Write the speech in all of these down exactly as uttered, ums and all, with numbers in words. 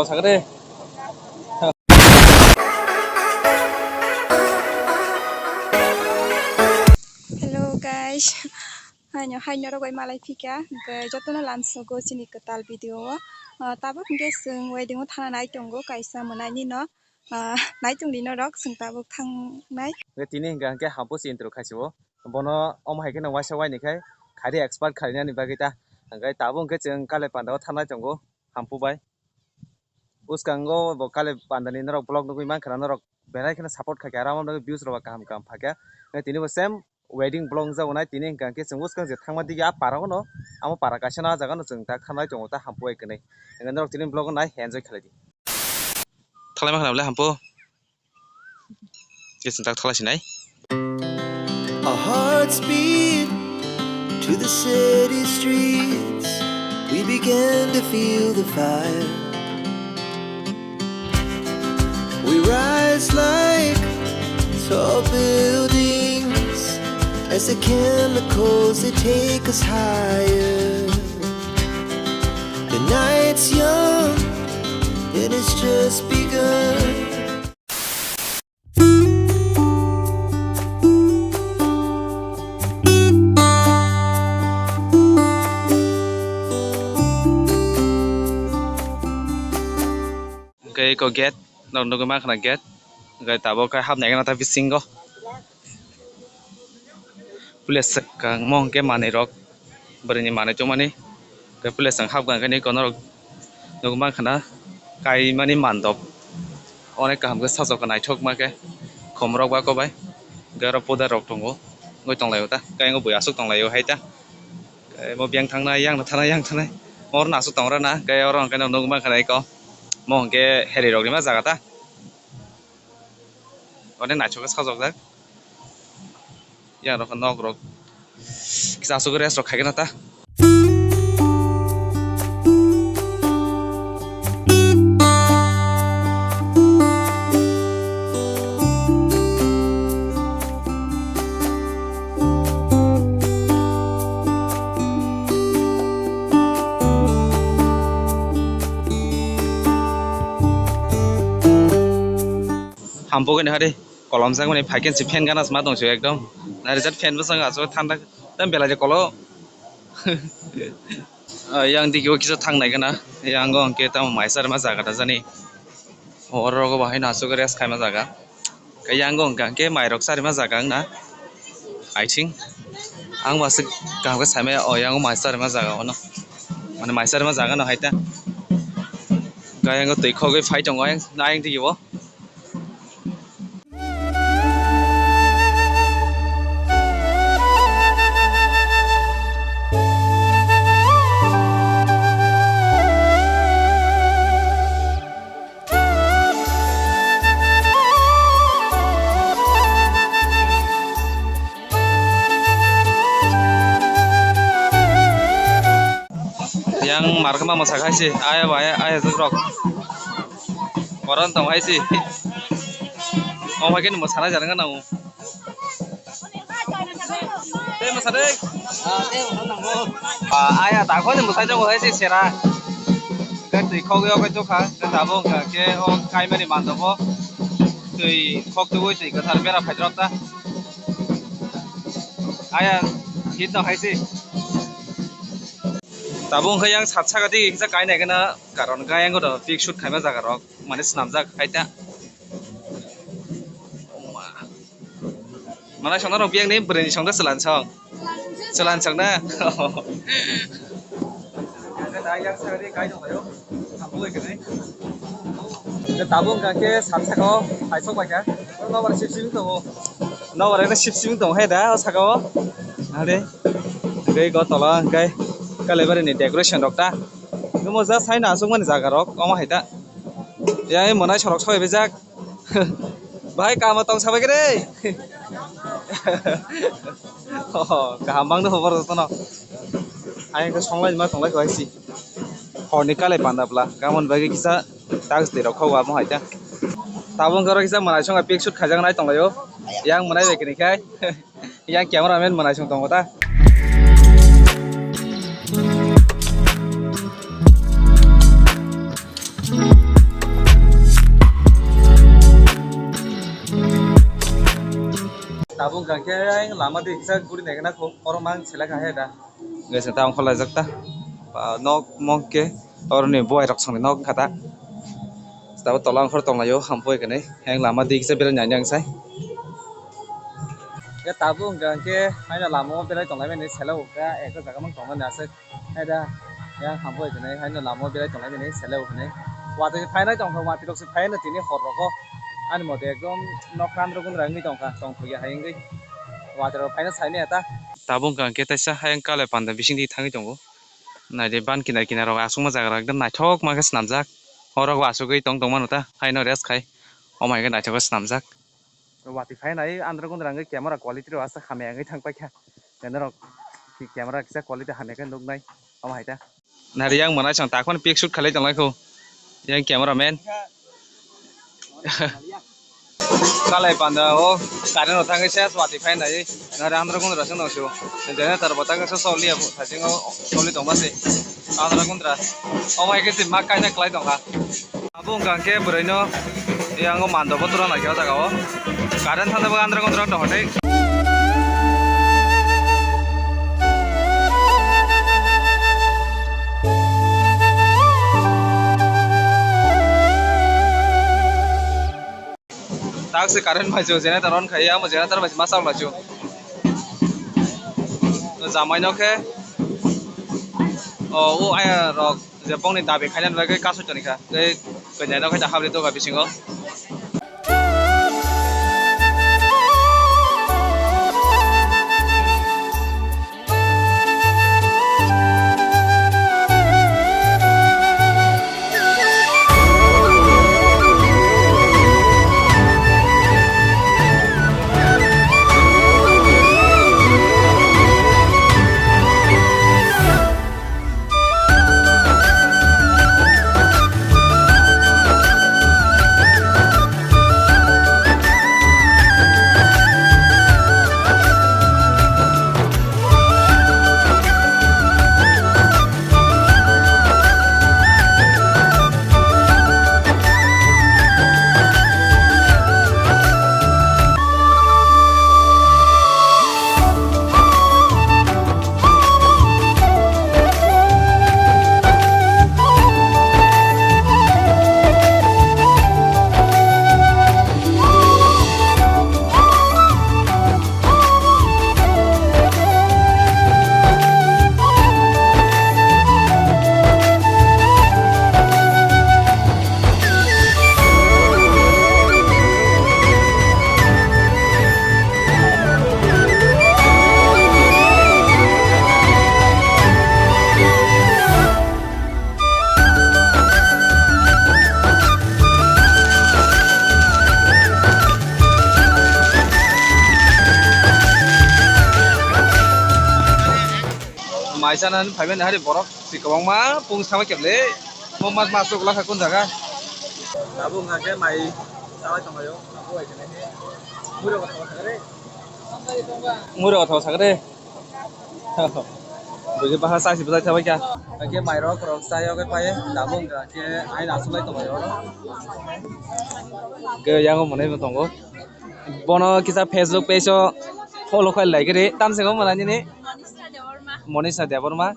Thangre. Hello guys. Haino, haino rok bai malai phika, hwnkhe jotono lamsogo chini kwtal video o. Ah, tabuk hwnkhe chwng wedding o thana nai tongo, kaisa mwnaini no. Ah, nai tongdi norok, chwng tabuk thangnai. Hwnkhe tini hwnkha hwnkhe hampu si intro khaisio. Bono omo hai kheno waisa waini khai khaidi expert khainani bagwi ta. Hwnkhe tabuk hwnkhe chwng Kale Panda o thanai tongo, hampu bai. Bwskango bo Kale Pandani norok vlog nugwi mankha na, norok belai kheno support khaikha, aro omo nugwi views rok kaham kaham phaikha. Tini bo same wedding vlog wngjago nai, tini hwnkha khe chwng bwskang je thangma digi a para o no, amo para kaisa no, a jaga no chwng tak thanai tongo ta, hampu bai kwnwi. Hwnkhe norok tini vlog o nai enjoy khlai di. Thalai mankha na bole hampu. Khe chwng tak thala sinai. Our hearts beat to the city streets. We began to feel the fire. We rise like tall buildings as the chemicals, they take us higher. The night's young and it's just begun. Hwnkhe eko gate, norok nugwi mankha na gate. Hwnkhe tabuk khe hapnai gana ta bisingo. Police swkang mo hwnkhe manwi rok, bwrwini manwi tongmani. Tei police swkang hapkha hwnkhe eko norok nugwi mankha na kaimani mandop. Onek kaham khe sajokha naithokma khe khumrok ba kobai. Hwnkhe oro puda rok tongo, wngwi tonglaio ta. Khe ayang bui aswk tonglaio hai ta. Khe omo biyang thangnai, yang thangnai, yang thangnai. Oro aswk tongrana, khe oro hwnkhe nugwi mankha na eko. Mo hwnkhe heri rokni ma jaga ta. Onek naithok khe sajokjak. Yang rok nok rok kisa aswk rest rok khaikhe na ta. Hampu gini hari. Kolom jak mani phaikhe se fan gana se ma tong se ekdom. Nai rijak fan bwskango aswk thanda. Tei belai de kolo. Ah, yang digi o kisa thang nai gana. Yang o hwnkhe tamo mai sarima jaga da jani. Oro rogo bo haino aswk rest khaima jaga. Khe yang o hwnkha hwnkhe mai rok sarima jaga wngna. I think. Ang bo aswk kaham khe saimaya o yang o mai sarima jaga ono. Mane mai sarima jaga no hai ta. Khe yang o twi khogwi phai tongo ayang, ayang digi o. Yang markhe ma mwsa khai se, aya bai, aya, aya, rok. Koron tong hai se. Omo hai khe ni mwsana jani gana o. Tei mwsa de. Ah, aya, ta khoni mwsai tongo hai se sera. Khe twi khogwi o khe chukha, khe tabuk hwnkha khe o kaimani mandobo. Twi khok twi twi kwthar bera phaidrop ta. Aya, hit no hai se. Tabuk hwnkhe yang sat saka twi kisa kainai gana, karon khe yang koto pic shoot khaima jaga rok, mane swnamjak hai ta. Mana songna rok yang ni bwrwi ni songda chwla song. Chwla song na. Tabuk hwnkha khe sat saka o hai sok bai kha. Nobar sip sip tongo. Nobar ekta sip sip tongo hai da o saka o. Nade. Hwnkhe go tola hwnkhe Kailaibari ni decoration rok ta. Omo just haino aswk mani jaga rok omo hai ta. Ya, mwnai sorok soi bijak. Bahai kamo tong sabai kre. Oh, kaham bang no hobor jotono. Ayang khe songlai ma tonglai kho hai si. Horni Kalai Panda bla. Gamon bagwi kisa tax de rok kho amo hai ta. Tabuk oro kisa mwnai songa pic shoot khaijak nai tonglaio. Yang mwnai bai kini khai. Yang cameraman mwnai song tongo ta. Tabuk hwnkha khe lama di kisa guri naikhe na kho, oro mang selek ha he da. Guys, ta ongkhor laijak ta. Ba, nok mok khe oroni buai rok songni nok wngkha ta. Tabuk tola ongkhor tonglaio, hampoi khe nai. Yang lama di kisa berai nai ang sai. Ya tabuk hwnkha khe haino lama o berai tonglai mani selek o khe ekta jaga mang tongmani aswk. Hai da, yang hambo hai khe nai, haino lama o berai tonglai mani selek o khe nai. Watwi phainai tongkha, watwi rok se phaino tini hor rogo. Ani mote ekdom nok andro gundra wngwi tongkha, tongthokya hai wngwi. Watwi rok phaino saimanya ta. Tabuk hwnkha khe teisa hayang kalai panda bisingtwi thangwi tongo. Naidi ban kinar kinar rok aswkma jaga rok ekdom naithok ma khe swnamjak. Horok bo asugwi tong tongmano ta, haino rest khai. Omo hai khe naithok khe swnamjak. Watwi phainai andro gundra wngwi camera quality rok aswk hamya wngwi thang paikha. Norok camera kisa quality hamya khe nuknai. Omo hai ta. Nari yang mwnai chwng takhon pic shoot khalai tonglai kho. Yang camera man. Kalai panda o current rok thangwi ses watwi phainai. Nari andro gundra chwng noksu. Generator bo thangwi se soli abo thajingo soli tongma se. Andro gundra. Omo hai khe se ma kaina khlai tongkha. Abo wngkha khe bwrwi no yango mando bo tura naikhe o jaga o. Current thangwi bo andro gundra tongkha tei. Tak se current bai se generator on khai, amo generator bai se ma chawk lachu. Jamai no khe, o, o, aya rok je bongni dabi khainani bagwi kasu toni kha. Tei kwnwi no khe habri doga bisingo. Mai chana phaibai nahari borok si kwbangma pung sama keble mo mas mas chukla kha kun jaga. Tabuk hwnkha khe mai chawai tonglaio. Abo hai khe nai khe mura kotha sakre. Mura kotha sakre. Buji baha chasi bwsai thabai kha. Hwnkhe mai rok rok chayogwi pai tabuk hwnkha khe aina asulai tonglaio. Hwnkhe yango mwnai bo tongo. Bono kisa Facebook page o follow khai lai khe ri. Tam se ko mwnai nini? Monisha Debbarma.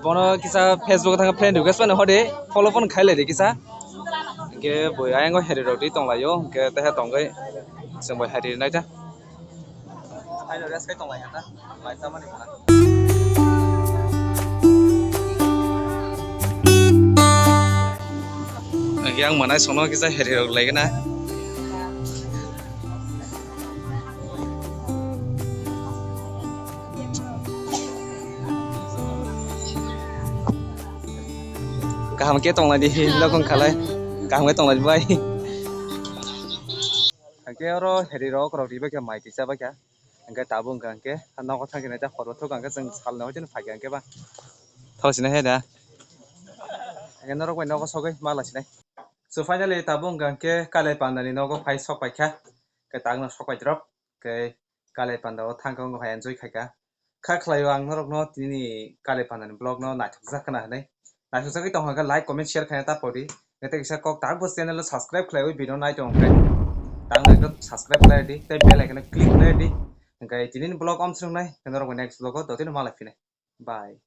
Bono kisa Facebook thang friend request phano hode follow phone khai lai de kisa. Hwnkhe boi ayang o heri rok di tong lai o. Hwnkhe teha tongwi chwng bai hari nai ta. Aino rest khai tong lai kha ta. Mai ta mani mwnai. Hwnkhe ang mwnai songno kisa heri rok lai gana. Kaham khe tong lai di, lokong khalai. Kaham khe tong lai di bai. Hwnkhe oro heri rok, rok ribai khe mai tisa bai kha. Hwnkhe tabuk hwnkha hwnkhe nogo thang khe nai ta horo thok hwnkhe chwng salno hoi phai kha hwnkhe ba. Thok sini he da. Hwnkhe norok bai nogo sogwi ma lai sinai. So finally tabuk hwnkha hwnkhe Kalai Pandani nogo phai sok pai kha. Hwnkhe tabukno sok pai drop. Hwnkhe Kalai Panda o thang kha wngkha enjoy khai kha. Kha khlai o ang norok no tini Kalai Pandani vlog no naithok jak khna hinwi. Naithok jagwi tong kha like, comment, share khaina ta pori. Hwnkhe tei kisa kok tabuk bo channel o subscribe khlaiwi video nai tong khe. ang ekdom subscribe khlai di, tei bell icon click khlai di. Hingke tini ni vlog om swngnai, norok next vlog o totino malai phinai. Bye.